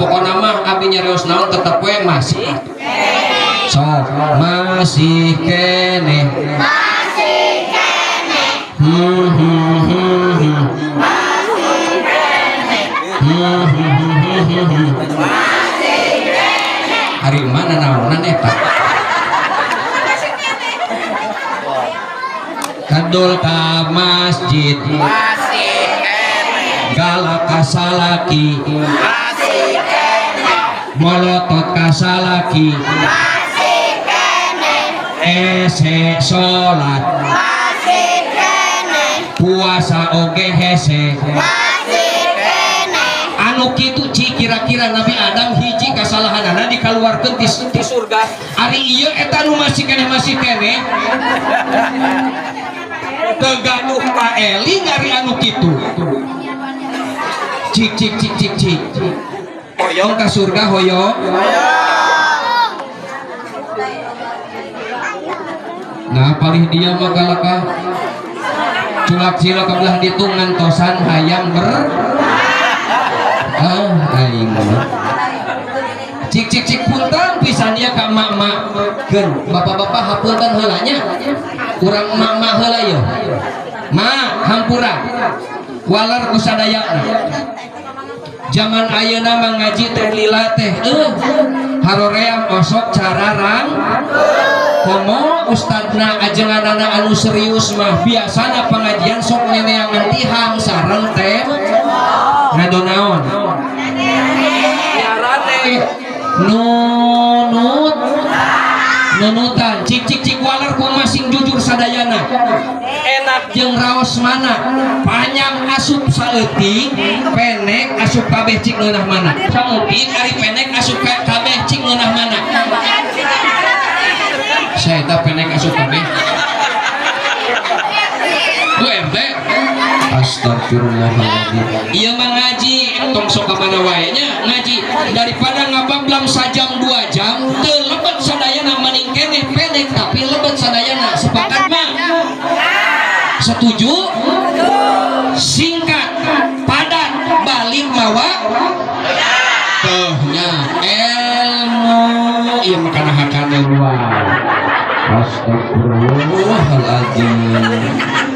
Pokona mah abi nyarios naon tetep we masih. Sok masih keneh. Masih keneh. Hmm hmm hmm hmm. Hmm hmm hmm hmm hmm. Ari mana naonan eta? Kadul ka masjid. Masih keneh. Galak ka salaki. Masih keneh. Molotot ka salaki. Masih keneh. Hese salat. Masih keneh. Puasa oge hese. Masih keneh. Anu kitu ci kira-kira Nabi Adam hiji kasalahanana dikaluarkeun ti surga. Ari ieu eta nu masih keneh masih keneh. Teu gaduh kaeling ari anu kitu. Cik cik cik cik cik. Hoyong ka surga hoyong. Nah paling dia mah kalakah culak cilok kebelah ditu ngantosan hayang ber ah aing mah. Cik cik cik punten pisan ieu ka emak-emak keun bapak-bapak hapunten heula nya urang emak-emak heula ieu ma hampura walar ku sadayana zaman ayeuna mah ngaji teh lila teh haroream osok cararang komo ustadna ajenganana anu serius mah biasana pengajian sok neneangan tihang sareng teh ngadonaon nunut nunutan cik cik cik walar ku masing jujur sadayana enak jeung raos mana panjang asup saeutik penek asup kabeh cik ngeunah mana saeutik ari penek asup kabeh cik ngeunah mana saya eta penek asup kabeh Bu RT astagfirullahaladzim ieu mah ngaji tong sok ka mana wae nya ngaji daripada ngabablam sajam 2 jam teu lebet sadayana maning keneh pendek tapi lebet sadayana sepakat mah setuju singkat padat balik mawa teh nya ilmu ieu mah kana hakana wae astagfirullahaladzim.